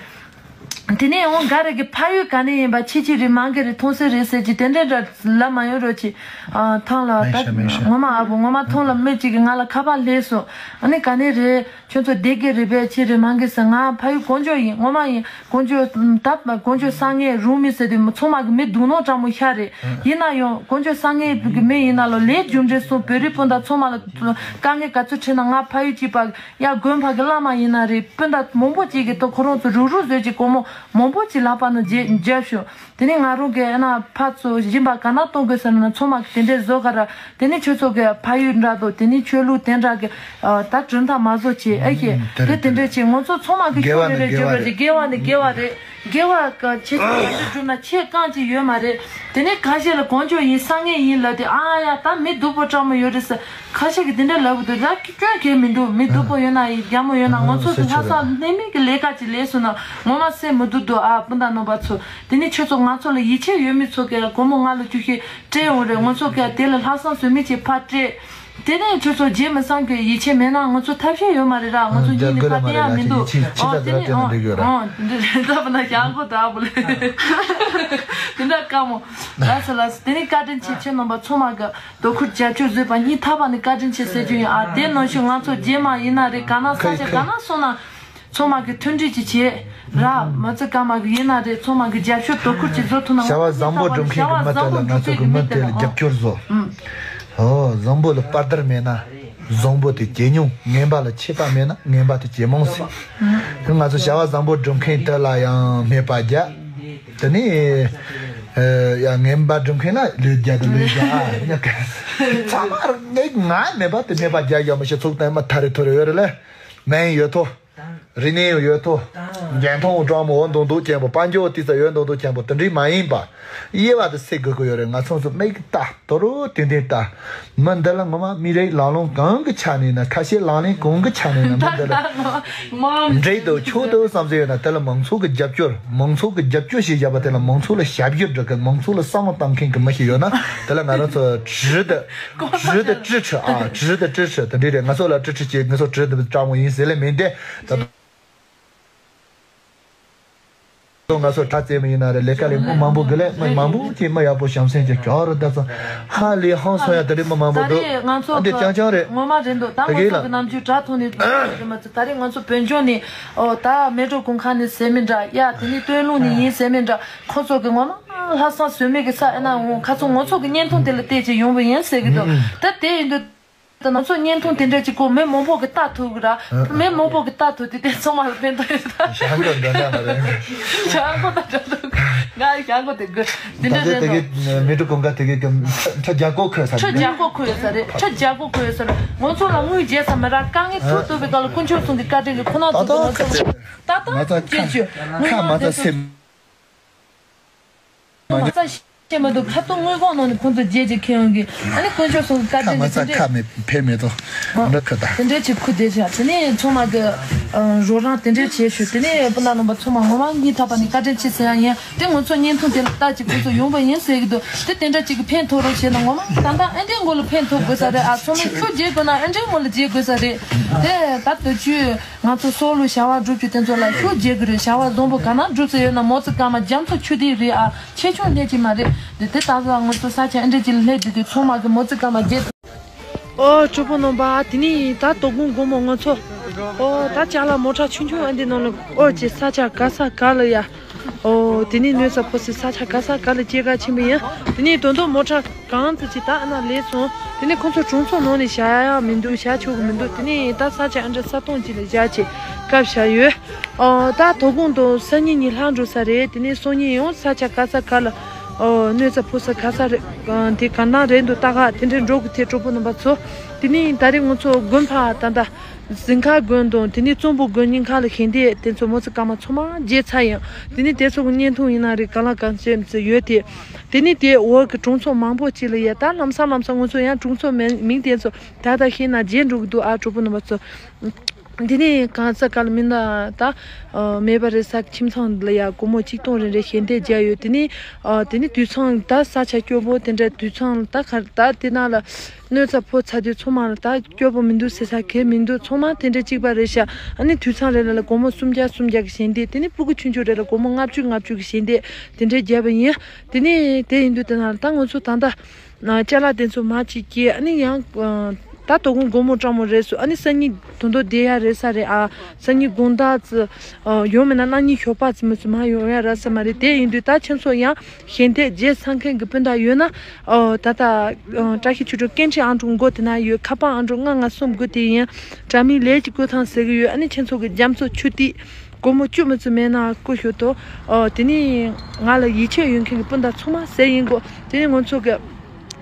དེ་ནས་འོང་ག་རེ་གི་ཕ་ཡུལ་ག་ནས་ཡིན་པ་ཆེ་ཆེ་རེད་མང་གི་རེད་མཐོང་སེ་རེད་ཟེར་གྱི་དེ་འདྲ་འདྲ་ལབ་མ་ཡོང་རོགས་གྱིས། ཨ་ཐང་ལ་མེད་ད་ཤ་མེད་ཤ། ངོ་མ་ཨ་བུ་ངོ་མ་ཐང་ལ་མི་གཅིག་གིས་ང་ལ་ཁ་པར་སླེབས་སོང་། ཨ་ནི་ག་ནས་རེད། ཁྱོད་ཚོ་བསྡད་ཀྱི་རེད་པས་ཆེ་རེད་མང་གི་ཟེར། ང་ཕ་ཡུལ་ཀོང་ཇོ་ཡིན། ངོ་མ་ཡིན། ཀོང་ཇོ་ད་ཀོང་ཇོ་ས་ངན་རུང་མི་ཟེར་དུས་ཚང་མ་གི་མི་སྡུག་ནོ་སྤྲང་མོ་ཤ་རེད། ཡིན་ན་ཡང་ཀོང་ཇོ་ས་ངན་གི་མི་ཡིན་ན་ལོ་ལས་རྒྱུ་འབྲས་སོང་བོད་རིགས་སྤུན་ཟླ་ཚང་མ་ལ་དཀའ་ངལ་ག་ཚོད་འཕྲད་ན་ང་ཕ་ཡུལ་གཅིག་པ་ཡ་དགོན་པ་གི་བླ་མ་ཡིན་ན་རེད། སྤུན་ཟླ་མང་པོ་གཅིག་གི་ཐོག་ཁོ་རང་ཚོ་རུག་རུག་བཟོས་ཀྱི་སྒོར་མོ་མང་པོ་གཅིག་ལག་པ་ནང་རྒྱབ་ཤོག་དེ་ནས་ང་རང་གི་ཨ་ན་ཕར་ཚུར་སྦྱིན་པ་ག་ན་གཏོང་དགོས་ཟེར་ན་ཚང་མ་གི་དེ་འདྲས་བཟོ་ག་ར། དེ་ནས་ཁྱོད་ཚོ་གི་ཕ་ཡུལ་འདྲ་དོ་དེ་ནས་ཆོས་ལུགས་དེ་འདྲ་གི་ད་གྲུབ་མཐའ་མ་བཟོ་བྱེད་ཨེ་ཤེས། ཨུམ། དེ་དེ་རེད་དེ་དེ་རེད། འདྲས་བྱེད་ང་ཚོ་ཚང་མ་གི་དགེ་བ་ཆོས་ནི་རེ་རེ་དགེ་བ་བརྗོད་རེད། རེད། དགེ་བ་ནི་དགེ་བ་རེད། དགེ་བ་ག་ཁྱེད་ཚོ་ག་འདྲ་སྒྲུབ་ན་ཁྱེད་རྐང་གཅིག་ཡོད་མ་རེད། དེ་ནས་ཁ་ཤས་ལ་ཀོང་ཇོ་ཡིན་ས་ངན་ཡིན་ལབ་དེ་ཨ་ཡ་ད་མི་སྡུག་པོ་སྤྲང་མོ་ཡོད་རེད་ཟེར། ཁ་ཤས་ཀྱིས་དེ་འདྲ་ལབ་གི་འདུག་ད་སྐྱོན་གལ་མི་འདུག་མི་སྡུག་པོ་ཡོད་ན་ཡིན་རྒྱ་མོ་ཡོད་ན་ང་ཚོ་གི་ལྷག་བསམ་ལྷད་མེད་ཀྱི་ལས་ཀ་ཅིག་ལས་སོང་ན་ངོ་མ་སེམས་མི་སྡུག་འདུག་ཨ། སྤུན་ཟླ་རྣམ་པ་ཚོ། དེ་ནས་ཁྱོད་ཚོ་ང་ཚོ་ལ་ཡིད་ཆེས་ཡོད་མི་ཚོ་གིས་སྒོར་མོ་ལྔ་ལོ་བཅུ་བཞི་སྤྲད་ཡོང་རེད། ང་ཚོ་གིས་དེ་ལ་ལྷག་བསམ་ཟོལ་མེད་ཅིག་ཕར་སྤྲད། དེ་ནས་ཁྱོད་ཚོ་རྗེས་མི་སང་གི་ཡིད་ཆེས་མེད་ན་ང་ཚོ་ཐབས་ཤེས་ཡོད་མ་རེད་ར། ང་ཚོ་གཉིས་ནི་ཕར་བསྟན་ཡ་མི་འདུག་ཨོ་དེ་ནས་ཨོ་ཨོ་དེ་འདྲ་ལབ་ན་ཡག་པོ་ད་བུ་ལེ། དེ་འདྲ་དཀའ་མོ། ལགས་སོ་ལགས་སོ། དེ་ནས་བཀའ་དྲིན་ཆེ། ཁྱེད་རྣམ་པ་ཚང་མ་གི་དོ་ཁུར་རྒྱབ་སྐྱོར་བཟོས་པ་སྙིང་ཐག་པ་ནས་བཀའ་དྲིན་ཆེ་ཟེར་རྒྱུ་ཡིན་ཨ། དེ་ནང་བཞིན་ང་ཚོ་རྗེས་མ་ཡིན་ན་རེད་ག་ན་ས་ཆ་ག་ན་སོང་ན། ཚང་མ་གི་མཐུན་སྒྲིལ་ཅིག་བྱེད་ར། མི་ཚེ་སྐར་མ་གི་ཡིན་ན་རེད། ཚང་མ་གི་རྒྱབ་སྐྱོར་དོ་ཁུར་ཅིག་བཟོ་ཐུབ་ན། བྱ་བ་བཟང་པོ་སྒྲུབ་མཁན་གི་མི་དེ་ལ་ང་ཚོ་གི་མི་དེ་ལ་རྒྱབ་སྐྱོར་བཟོ། ཨོ་བཟང་པོ་ལ་དཔའ་དར་མེད་ན་བཟང་པོ་དེ་ཇེ་ཉུང་། ངན་པ་ལ་ཆད་པ་མེད་ན་ངན་པ་དེ་ཇེ་མང་ཟེར། ང་ཚོ་བྱ་བ་བཟང་པོ་སྒྲུབ་མཁན་དེ་ལ་ཡང་སྨད་པ་རྒྱག་དེ་ནས་ཡང་ངན་པ་སྒྲུབ་མཁན་ལ་ལོས་རྒྱག་དང་ལོས་རྒྱག་ཨ་ཉག་ག་ཚང་མ་ངས་ང་སྨད་པ་དེ་སྨད་པ་རྒྱག་ཡག་མི་ཤེས་ཚུགས་དང་མ་ཐ་རེ་ཐོ་རེ་ཡོད་རེད་ལ། མེན་ཡོད་ཐོ། རིག་གནས་ཡོད་ཐོ། འགན་ཐོང་སྤྲང་མོ་འོ་མདོག་མདོག་ཅན་པོ་དཔལ་འབྱོར་ཏི་ཙ་ཡོད་མདོག་མདོག་ཅན་པོ་དེ་འདྲའི་མ་ཡིན་པ། དབྱེ་བ་དེ་སེལ་དགོས་ཀྱི་ཡོད་རེད། ང་ཚོ་ཚོ་མིག་ལྟ་དོ་རུ་ཏན་ཏན་ལྟ། མི་འདི་ལ་ངོ་མ་མི་རིགས་ལང་ལོང་གང་གི་ཆ་ནས་ན་ཁ་ཤས་ལང་ལེན་གང་གི་ཆ་ནས་ན་མི་འདི་ལ་འདྲེ་དང་ཆོས་དང་བསམ་ཚུལ་ཡོད་ན་དེ་ལ་མང་ཚོགས་ཀྱི་རྒྱབ་སྐྱོར་མང་ཚོགས་ཀྱི་རྒྱབ་སྐྱོར་ཞིག་བཞག་པ་དེ་ལ་མང་ཚོགས་ལ་ཞབས་ཞུ་སྒྲུབ་མཁན་མང་ཚོགས་ལ་བསམ་བློ་བཏང་མཁན་གྱི་མི་ཞིག་ཡོད་ན་དེ་ལ་ང་རང་ཚོ་གྲི་དང་གྲི་དང་ཀྲི་ཁྲི་ཨ་གྲི་དང་ཀྲི་ཁྲི་དེ་འདྲས་རེད། ང་ཚོ་ལ་ཀྲི་ཁྲི་བྱེད་ང་ཚོ་གྲི་དང་སྤྲང་མོ་ཡིན་ཟེར་ལེ་མིན་ཏེ་ད། ང་ཚོ་དྲ་རྩེད་མོ་ཡིན་ན་རེད། ལས་ཀ་ལས་མི་མང་པོ་གི་ལས་མི་མང་པོ་ཅིག་མི་ཡག་པོ་བྱམས་སེམས་ཀྱི་གྱོ་རུ་ད་ཚོ་ཧ་ལས་ཧང་སོང་ཡ་དེ་འདྲས་མི་མང་པོ་འདུག་ད་རེས་ང་ཚོ་འདི་རྐྱང་རྐྱང་རེད། ངོ་མ་རེད་འདུག་ད་ང་ཚོ་གི་ནམ་རྒྱུན་དྲ་ཐོག་ནས་མ་ཚོ་ད་རེས་ང་ཚོ་བོད་ལྗོངས་ནས་ཨོ་ད་མལ་གྲོ་གུང་ཁ་ནས་ཟེར་མི་འདྲ་ཡ་དེ་ནས་སྟོད་ལུང་ནས་ཡིན་ཟེར་མི་འདྲ་ཁོ་ཚོ་གི་ངོ་མ་ལྷག་བསམ་ཟོལ་མེད་ཀྱི་ས་ཨེ་ན་འོང་ཁ་ཚོ་ང་ཚོ་གི་བརྙན་ཐུང་དེ་ལ་བལྟས་ཀྱི་ཡོང་བ་ཡིན་ཟེར་གི་འདུག་ད་དེ་ཡིན་དུས། ད་ང་ཚོ་བརྙན་ཐུང་དེ་འདྲ་ཅིག་གོ་མི་མང་པོ་གི་ལྟ་ཐུབ་གི་ར། མི་མང་པོ་གི་ལྟ་ཐུབ་དེ་དེ་ཚང་མ་ལ་ཕན་ཐོགས་ཡོད་ད། ཞང་གོ་འདྲ་འདྲ་མ་རེད། ཞང་གོ་ད་འདྲ་འདུག་ང་ཞང་གོ་དེ་དགོས་དེ་འདྲ་རེད་འདུག་མི་འགྲོ་གོང་ག་དེ་གི་ཁྲ་རྒྱ་གོ་ཁོས་ས་ཁྲ་རྒྱ་གོ་ཁོས་ས་རེད། ཁྲ་རྒྱ་གོ་ཁོས་ས་རེད། ང་ཚོ་ལ་དངུལ་རྒྱས་ས་མི་ར་དཀའ་ངལ་ཐུག་ཐུག་པའི་སྐབས་ལ་དཀོན་མཆོག་གསུམ་གྱི་བཀའ་དྲིན་གྱི་ཁོ་ན་ཚོ་ང་ཚོ་ད་ལྟ་སྐྱེ་བཅུ་ཁ་མ་ཚ་སེམས། མ་ཚ་ཤེས་མ་འདུག་ཁ་ཐུག་དངུལ་ཁང་ནང་ནས་ཁོང་ཚོ་རྗེས་ཀྱི་ཁེ་ཡོང་གི་ཨ་ནི་དཀོན་མཆོག་གསུམ་གྱི་བཀའ་དྲིན་གྱི་དེ་འདྲས་ཁ་མ་ཚ་ཁ་མེད་ཕན་མེད་དོ་འདྲ་ཁ་ད་དེ་འདྲས་ཀྱི་ཁུ་དེ་བྱ་དེ་ནས་ཚང་མ་གི་རོགས་རམ་དེ་འདྲས་བྱེད་ཞུ། དེ་ནས་སྤུན་ཟླ་རྣམ་པ་ཚང་མ་ངོ་མ་སྙིང་ཐག་པ་ནས་བཀའ་དྲིན་ཆེ་ཟེར་ཡ་ཡིན། དེ་ང་ཚོ་བརྙན་ཐུང་དེ་ལ་ལྟ་ཅིག་ཁོང་ཚོ་ཡོང་པ་ཡིན་ཟེར་གི་འདུག་དེ་དེ་འདྲ་ཅིག་གི་ཕན་ཐོགས་རོགས་བྱས་ན་ངོ་མ་ད་ལྟ་ཨེ་འདྲས་མགོ་ལ་ཕན་ཐོགས་དགོས་ས་རེད། ཨ་ཚང་མས་ཁྱོད་རྗེས་དགོས་ན་ཨེ་འདྲས་མགོ་ལ་རྗེས་དགོས་ས་རེད། དེ་ད་དུ་ཆུ། ང་ཚོ་སྲོག་ལུས་བྱ་བ་སྒྲུབ་རྒྱུ་དེ་ཚོ་ལ་ཤུགས་རྒྱག་གི་རེད། བྱ་བ་བཟང་པོ་ག་ན་སྒྲུབ་ས་ཡོད་ན་མོ་ཙི་ཀ་མ་རྒྱ་མཚོ་ཆུ་ཐིགས་རེད་ཨ། ཆེ་ཆུང་སླེབས་ཀྱི་མ་རེད། འདི་དེ་ལྟ་བུ་ང་ཚོ་ས་ཆ་ཨེ་འདྲ་ཅིག་ལ་སླེབས་དུས་དུས་ཚང་མ་གི་མོ་ཙི་ཀ་མ་རྒྱལ། ཨོ་གྲོགས་པོ་རྣམ་པ་དེ་ནི་ད་དོ་དགོང་དགོང་མོ་ང་ཚོ་ཨོ་ད་ཅ་ལག་མོ་ཊ་ཆུང་ཆུང་ཨ་འདི་ནང་ལ་ཨོ་ཅེ་ས་ཆ་ག་ས་ག་ལ་ཡ། ཨོ། དེ་ནས་གནོད་འཚེ་ཕོག་སའི་ས་ཆ་ག་ས་ག་ལ་སྐྱེལ་ག་ཕྱིན་པ་ཡིན། དེ་ནས་དོན་དུ་མོ་ཊ་གང་ཙམ་ཅིག་ད་ཨ་ན་ལས་སོང་། དེ་ནས་ཁོ་ཚོ་གྲོང་ཚོ་ནང་ནས་བཞག་ཡ་མི་འདུག་བཞག་ཆོག་གི་མི་འདུག་དེ་ནས་ད་ས་ཆ་ཨ་འདྲ་ས་སྟོང་ཅིག་ལ་བཞག་བྱས་བཀབ་བཞག་ཡོད། ཨོ། ད་དོ་དགོང་དང་སང་ཉིན་གཉིས་ལྷག་འགྲོ་ས་རེད། དེ་ནས་སང་ཉིན་ཡང་ས་ཆ་ག་ས་ག་ལ། ཨོ། གནོད་འཚེ་ཕོག་ས་ག་ས་རེད། ཨ། དེ་ག་ན་རེད་འདུག་ལྟ་ག་དེ་འདྲའི་འགྲོ་གི་དེ་གྲོགས་པོ་རྣམ་པ་ཚོ། དེ་ནས་ད་རེས་ང་ཚོ་དགོན་པ་ད་ལྟ། གཟིམ་ཁ་དགོན་དང་དེ་ནས་གཙང་པོ་དགོན་གཉིས་ཁ་ལ་ཞལ་འདེབས་དེ་ཚོ་མོ་ཙི་སྐར་མ་ཚང་མ་བརྗེད་ཚར་ཡང་། དེ་ནས་དེ་ཚོ་གི་བརྙན་ཐུང་ཡིན་ན་རེད། གང་ལ་གང་འཚམ་ཡོད་དེ། དེ་ནས་དེ་འོག་གི་གྲོང་ཚོ་མང་པོ་ཅིག་ལ་ཡ་ད་ལམ་སང་ལམ་སང་ང་ཚོ་ཡང་གྲོང་ཚོ་མིང་མིང་དེ་ཚོ་ད་ལྟ་ཤེས་ན་བརྗེད་འགྲོ་གི་འདུག་ཨ། གྲོགས་པོ་རྣམ་པ་ཚོ། དེ་ནས་གང་ས་ག་ལ་མིན་ན་ད་མེད་པ་རེད་ས་ཁྱིམ་ཚང་ལ་ཡ་སྒོར་མོ་གཅིག་སྟོང་རེ་རེ་ཞལ་འདེབས་བརྒྱབ་ཡོད། དེ་ནས་དེ་ནས་དུད་ཚང་ད་ས་ཆ་སྐྱོ་པོ་དེ་འདྲ་དུད་ཚང་ད་ག་ད་དེ་ན་ལ། གནོད་འཚེ་ཕོག་ཚར་དུས་ཚང་མ་ལ་ད་སྐྱོ་པོ་མི་འདུག་ཟེར་ས་གང་མི་འདུག་ཚང་མ་དེ་འདྲ་གཅིག་པ་རེད་ཤག་ཨ་ནི་དུད་ཚང་རེ་ལ་ལ་སྒོར་མོ་སུམ་བརྒྱ་སུམ་བརྒྱ་གི་ཞལ་འདེབས། དེ་ནི་སྤུ་གུ་ཆུང་ཆུང་རེ་ལ་སྒོར་མོ་ལྔ་བཅུ་ལྔ་བཅུ་གི་ཞལ་འདེབས་དེ་འདྲ་བརྒྱབ་པ་ཡིན། དེ་ནི་དེ་ཡིན་དུས་དེ་ན་ལ་ད་ང་ཚོ་ད་ལྟ་ཅ་ལག་དེ་ཚོ་མར་ཅིག་སྐྱེལ། ཨ་ནི་ཡང་ད་དོ་དགོང་སྒོར་མོ་སྤྲང་མོ་རེད་སོ། ཨ་ནི་སང་ཉིན་དོན་དོ་བསྡད་ཡ་རེད་ས་རེད་ཨ། སང་ཉིན་དགོང་དག་ཙི་ཡོང་མེད་ན་གནངས་ཉིན་ཞོགས་པ་ཙི་མི་ཚོ་མར་ཡོང་ཡ་ར་ས་མ་རེད། དེ་ཡིན་དུས་ད་ཁྱེད་ཚོ་ཡང་། ཞལ་འདེབས་བརྗེད་ཚར་མཁན་གྱི་སྤུན་ཟླ་ཡོད་ན། ཨོ། ད་ལྟ་ཨ། བཀྲ་ཤིས་ཆོས་སྒྲོན་སྐད་འཕྲིན་ཨང་གྲངས་མགོ་དེ་ན་ཡོད། ཁ་པར་ཨང་གྲངས་ལྔ་ལྔ་གསུམ་དགུ་དེ་ཡིན། དྲ་མིག་ལས་ཀྱི་བསྐོས་ཐང་ཟེར་གྱི་ཡོད། ཨ་ནི་ཁྱེད་ཚོ་གི་རྒྱ་མཚོ་ཆུ་ཐིགས་སྒོར་མོ་བཅུ་མི་ཚོ་མེད་ན་བསྐུར་ཤོག་དོ། ཨོ། དེ་ནས་ང་ལ་ཡིད་ཆེས་ཡོད་མཁན་གྱི་སྤུན་ཟླ་ཚང་མ་ཟེར་ཡིན་གོ། དེ་ནས་ང་ཚོ་གི་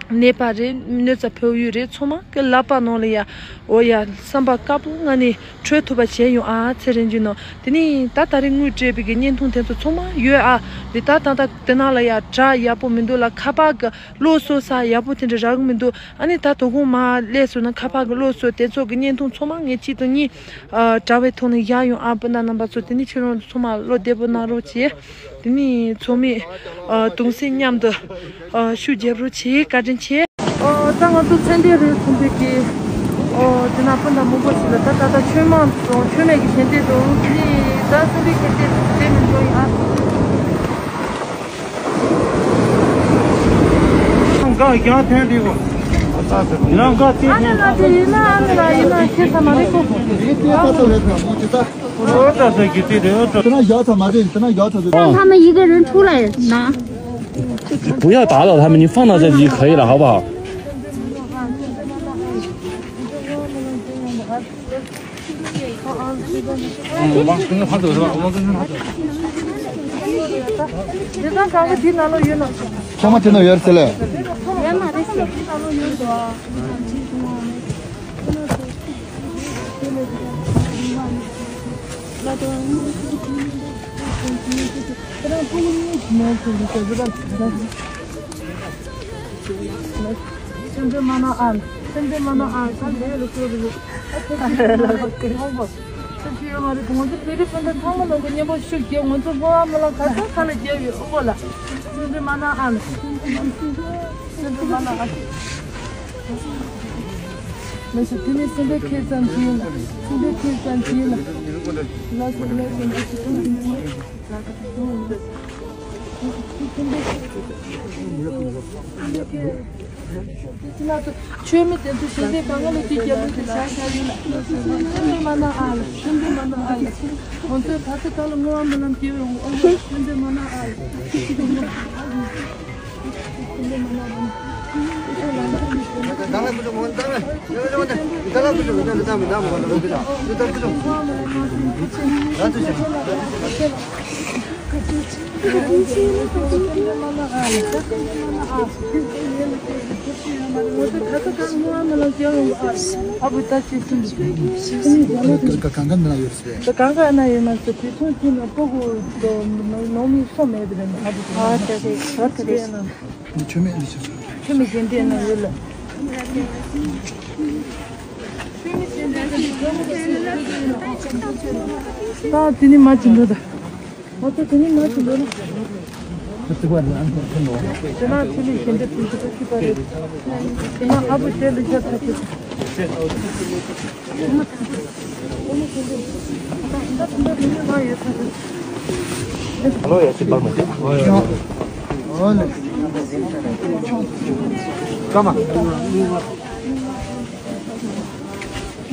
ནད་པ་རེད། གནོད་འཚེ་ཕོག་ཡུལ་རེད། ཚང་མ་གི་ལག་པ་ནང་ལ་ཡ། འོ་ཡ། བསམ་པ་དཀར་པོ་ངང་ནས་འཕྲོད་ཐུབ་པ་བྱས་ཡོང་ཨ། ཚེ་རིང་ཅུ་ནོ། དེ་ནས་ད་ད་རེས་དངུལ་སྤྲད་པའི་གི་བརྙན་ཐུང་དེ་ཚོ་ཚང་མ་ཡོད་ཨ། དེ་ད་ད་ད་དེ་ནང་ལ་ཡ་སྒྲ་ཡག་པོ་མི་འདུག་ལ། ཁ་པར་གི་གློག་གསོག་ས་ཡག་པོ་དེ་འདྲ་རག་གི་མི་འདུག་ཨ་ནི་ད་དོ་དགོང་མར་སླེབས་སོང་ན་ཁ་པར་གི་གློག་གསོག་དེ་ཚོ་གི་བརྙན་ཐུང་ཚང་མ་ངས་གཅིག་དང་གཉིས། ཨ། དྲ་བའི་ཐོག་ནས་བཞག་ཡོང་ཨ། སྤུན་ཟླ་རྣམ་པ་ཚོ། དེ་ནས་ཁྱེད་རང་ཚོ་ཚང་མ་བློ་བདེ་པོ་གནང་རོགས་བྱེད། དེ་ནས་ཚོགས་མི་ཨ་གདུང་སེམས་མཉམ་དུ་ཨ་ཤུགས་རྒྱབ་རོགས་བྱེད། བཀའ་དྲིན་ཆེ། ཨོ། ད་ང་ཚོ་ཚེ་འདས་རེད་ཚེ་འདས་ཀྱི། ཨོ། དེ་ན་སྤུན་ཟླ་མང་པོ་ཞིག་ལ་ད་ད་ལྟ་ཆོས་མང་དང་ཆོས་མེད་ཀྱི་ཞལ་འདེབས་དང་། དེ་ནས་ད་ཚེ་འདས་ཀྱི་ཞལ་འདེབས་དེ་མི་འགྲོ་ཡིན་ཨ།让他们一个人出来拿。不要打扰他们，你放到这里就可以了，好不好？ དེ་ཚང་གང་གི་དེ་ནང་ལོགས་ཡོད་ནོ། ཚང་མ་དེ་ནང་ཡོད་ཟེར་ལེ། ཡོད་མ་རེད་ཟེར། དེ་ནང་ལོགས་ཡོད་འདུག་ཨ། ཁྱེད་རང་ཕྲུ་གུ་གཉིས་ནས་ཁྱེད་ཀྱི་ཞབས་ཞུ་ལ། སེམས་ཁྲལ་མ་གནང་ཨ། སེམས་ཁྲལ་མ་གནང་ཨ། ད་ལས་ལ་སྐྱོ་རེད། ཨ་ཁྱེད་ཀྱི་ལ་ལ་སྐྱོ་ཧོ་གོ། སེམས་ཁྲལ་ཡོད་མ་རེད། ང་ཚོ་བོད་རིགས་སྤུན་ཟླ་ཚང་མ་ལ་མགོ་སྙན་པོ་ཞུ་རྒྱུ། ང་ཚོ་སྔོན་མ་ལ་ག་ས་ག་ལ་རྒྱབ་ཡོད་ཨོ་གོ་ལ། སེམས་ཁྲལ་མ་གནང་ཨ། སེམས་ཁྲལ་མ་གནང་ཨ། ལགས་སོ། དེ་ནས་སེམས་པའི་ཁེ་ཙམ་གྱིས་ལ། སེམས་པའི་ཁེ་ཙམ་གྱིས་ལ། ལགས་སོ་ལགས་སོ་ལགས་སོ། ཆོས་མེད་དེ་ཚོ་ཞལ་འདེབས་གང་ག་ལ་དེ་རྒྱབ་ལོགས་དེ་བཞག་བཞག་ཡིན་ལ། སེམས་ཁྲལ་མ་གནང་ཨ་ལ། སེམས་ཁྲལ་མ་གནང་ཨ་ལ། ང་ཚོས་ད་ལྟ་ག་ལ་བསྔོ་བ་སྨོན་ལམ་རྒྱབ་ཡོང་ཨ་ལ། སེམས་ཁྲལ་མ་གནང་ཨ་ལ། གང་ག་ན་ཡོད་རེད། གང་ག་ན་ཡོད་མ་ཟད་དུས་ཐུང་ཐུང་ན་སྤུ་གུ་ནང་མི་སོ་མེད་པ་རེད། ཨ་ད་རེད་ད་རེད། ཆོས་མེད་ལས་བྱེད་ཚོ། ཆོས་མེད་ཞལ་འདེབས་ན་ཡོད་ལ། ད་དེ་ནི་མ་ཅི་འདོད་ད། ང་ཚོ་དེ་ནི་མ་ཅི་འདོད་ན། དེ་ན་ཆུ་ལི་ཞལ་འདེབས་ཕུལ་གྱི་ད་ཅི་པ་རེད། དེ་ན་ཨ་བུ་དེ་ལི་ཤ་ཐག་གི།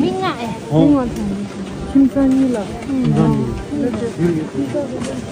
མི་ལྔ་ཨེ། མི་ལྔ་དང་། ཁྱིམ་ཚང་གཉིས་ལ། ཁྱིམ་ཚང་གཉིས།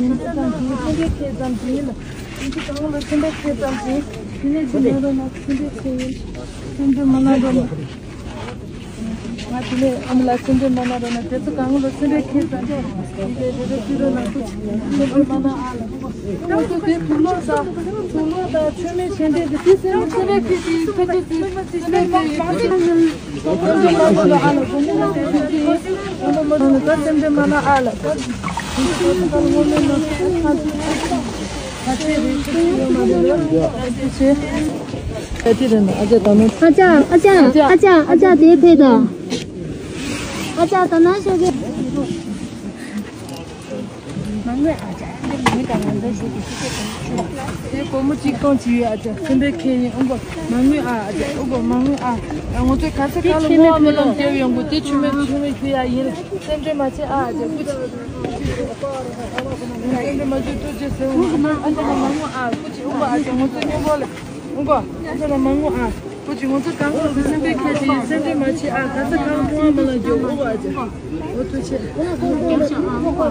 ཞུ་ཡིན། དེ་ཙམ་གྱིས་སེམས་པའི་ཁེ་ཙམ་ཞིག་ཡིན་ལ། དེ་ཚོ་གང་ལ་སེམས་པའི་ཁེ་ཙམ་ཞིག་དེ་ནས་ཅི་མ་རུང་ན་སེམས་པའི་ཁེ་ཡིན། སེམས་ཁྲལ་མ་གནང་རོགས་གནང་། ང་དེ་ནས་ཨ་མ་ལ་སེམས་ཁྲལ་མ་གནང་རོགས་གནང་། དེ་ཚོ་གང་ལ་སེམས་པའི་ཁེ་ཙམ་ཞིག་དེ་འདྲ་འདྲ་ཅི་རུང་ན་ཁུ་སེམས་ཁྲལ་མ་གནང་ཨ་ལ། ང་ཚོ་དེ་དུག་སློག་དང་དུག་སློག་དང་མཆོད་མེ་ཞལ་འདྲེན་དེ་དེ་སེམས་སེམས་པའི་ཁེ་དེ་ཁ་ཆེ་དེ་སེམས་པའི་ཁེ་ཡིན། ཨ་ཅག་ཨ་ཅག་ཨ་ཅག་ཨ་ཅག་དེ་ཕེབས་དང་། ཨ་ཅག་ད་ན་ཤོག་གི། མ་དངུལ་ཨ་ཅག་འདི་མི་དང་ང་ཚོ་ཞིག་གི་ཤི་ཤི་དང་། དེ་སྒོར་མོ་གཅིག་སྟོང་གཅིག་ཡོད་ཨ་ཅག་སེམས་པའི་ཁེ་ཡིན། ཨོ་གོ་མ་དངུལ་ཨ་ཨ་ཅག་ཨོ་གོ་མ་དངུལ་ཨ། ང་ཚོས་ག་ཚོད་ག་ལ་དངུལ་བ་མི་ལོང་རྒྱབ་ཡོང་གོ་དེ་ཆུ་མེད་ཆུ་མེད་ཁྱོད་ཡ་ཡིན། སེམས་ཁྲལ་མ་བྱེད་ཨ་ཨ་ཅག་སྐུ་མཁྱེན། སེམས་ཁྲལ་མ་བྱེད་ཐུགས་རྗེ་ཆེ། ཨོ་གོ་མ་ཨ་ཅག་ལ་མ་དངུལ་ཨ་སྐུ་མཁྱེན། ཨོ་གོ་ཨ་ཅག་ང་ཚོ་སྨྱོ་འབོག་ལ། ཨོ་གོ་ཨ་ཅག་ལ་མ་དངུལ་ ཨ། ཁོ་ཅིག་ང་ཚོ་གང་གི་སེམས་པའི་ཁེ་ཆེ་ཡིན། སེམས་ཁྲལ་མ་བྱེད་ཨ། ག་ས་གང་མཐོང་བ་མ་ལ་འགྱོ། ཨོ་ཨ་ཅག་ཨོ་ཐུགས་རྗེ་ཆེ།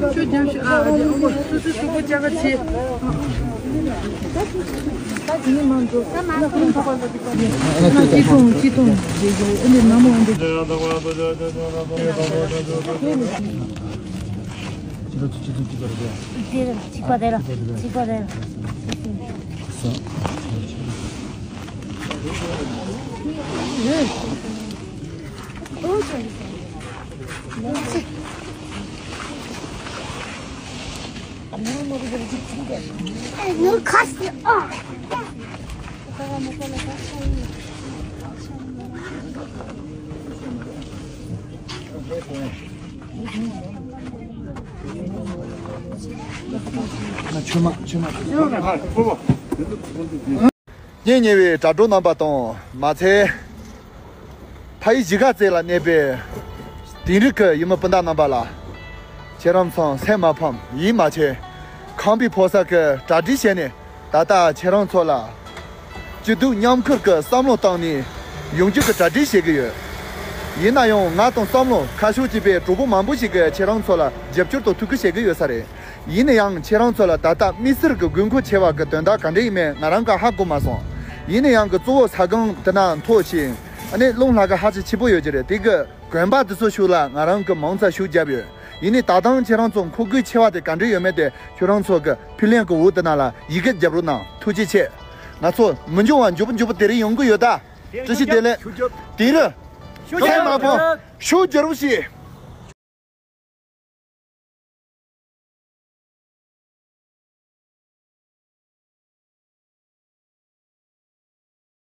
ཁྱོད་རྒྱབ་ཤོག་ཨ་ཨ་ཅག་ཨོ་སུ་སུ་སུ་གོ་ཅག་ག་ཆེ། ད་དེ་ནི་མ་འགྲོ། ད་ན་ཁོང་ཐོག་པ་ལ་དེ་ག་ནས་ན་ཅི་ཐོང་ཅི་ཐོང་། དེ་ནི་ན་མོ་འདི། དེ་ལ་གཅིག་པ་དེ་ལ་གཅིག་པ་དེ་ལ། གཉེན་ཉེ་བའི་དྲ་གྲོགས་རྣམ་པ་དང་། མ་ཚད་ཕ་ཡུལ་གཞིས་ཀ་རྩེ་ལ་གནས་པའི་དིང་རི་གི་ཡུལ་མི་སྤུན་ཟླ་རྣམ་པ་ལ། ཁྱེད་རང་ཚོ་སེམས་མ་ཕམ། ཡིད་མ་ཆེས། ཁམས་པའི་ཕོ་གསར་གྱི་གྲ་སྒྲིག་བྱས་ནས་ད་ལྟ་ཁྱེད་རང་ཚོ་ལ་སྐྱིད་སྡུག་མཉམ་ཁུར་གྱི་བསམ་བློ་བཏང་ནས་ཡོང་རྒྱུ་གི་གྲ་སྒྲིག་བྱེད་ཀྱི་ཡོད། ཡིན་ན་ཡང་ང་དང་བསམ་བློ་ཁ་ཕྱོགས་གཅིག་པའི་གྲོགས་པོ་མང་པོ་ཞིག་གིས་ཁྱེད་རང་ཚོ་ལ་རྒྱབ་སྐྱོར་དང་ཐུགས་ཁུར་བྱེད་ཀྱི་ཡོད་ས་རེད། ཡིན་ན་ཡང་ཁྱེད་རང་ཚོ་ལ་ད་ལྟ་དམིགས་བསལ་གྱི་དགོས་མཁོ་ཆེ་བ་གི་དོན་དག་ག་འདྲ་ཡིན་མིན་ང་རང་གིས་ཧ་གོ་མ་སོང་། ཡིན་ན་ཡང་གི་གཙོ་བོ་ས་སྒང་དེ་ན་མཐོ་ཞིང་ཨ་ནི་རླུང་ལྷགས་ཀ་ཧ་ཅང་ཆེ་པོ་ཡོད་ཀྱི་རེད། དེ་གི་གོན་པ་དེ་ཚོ་ཞིག་ལ་ང་རང་གིས་མང་ཙམ་ཤུགས་བརྒྱབ་ཡོད། ཡིན་ནའི་ད་ཐེངས་ཁྱེད་རང་ཚོ་མཁོ་དགོས་ཆེ་བ་དེ་ག་འདྲ་ཡོད་མེད་དེ་ཁྱེད་རང་ཚོ་གི་ཕི་ལན་གི་འོག་དེ་ན་ལ་ཡི་གེ་རྒྱབ་རོགས་གནང་། ཐུགས་རྗེ་ཆེ། ང་ཚོ་མི་འགྱུར་བ་མགྱོགས་པོ་མགྱོགས་པོ་དེ་རིང་ཡོང་གི་ཡོད་ད། བཀྲ་ཤིས་བདེ་ལེགས། དེ་རིང་ཚད་མ་ཕོ་ཤུགས་རྒྱབ་རོགས་ཞེས།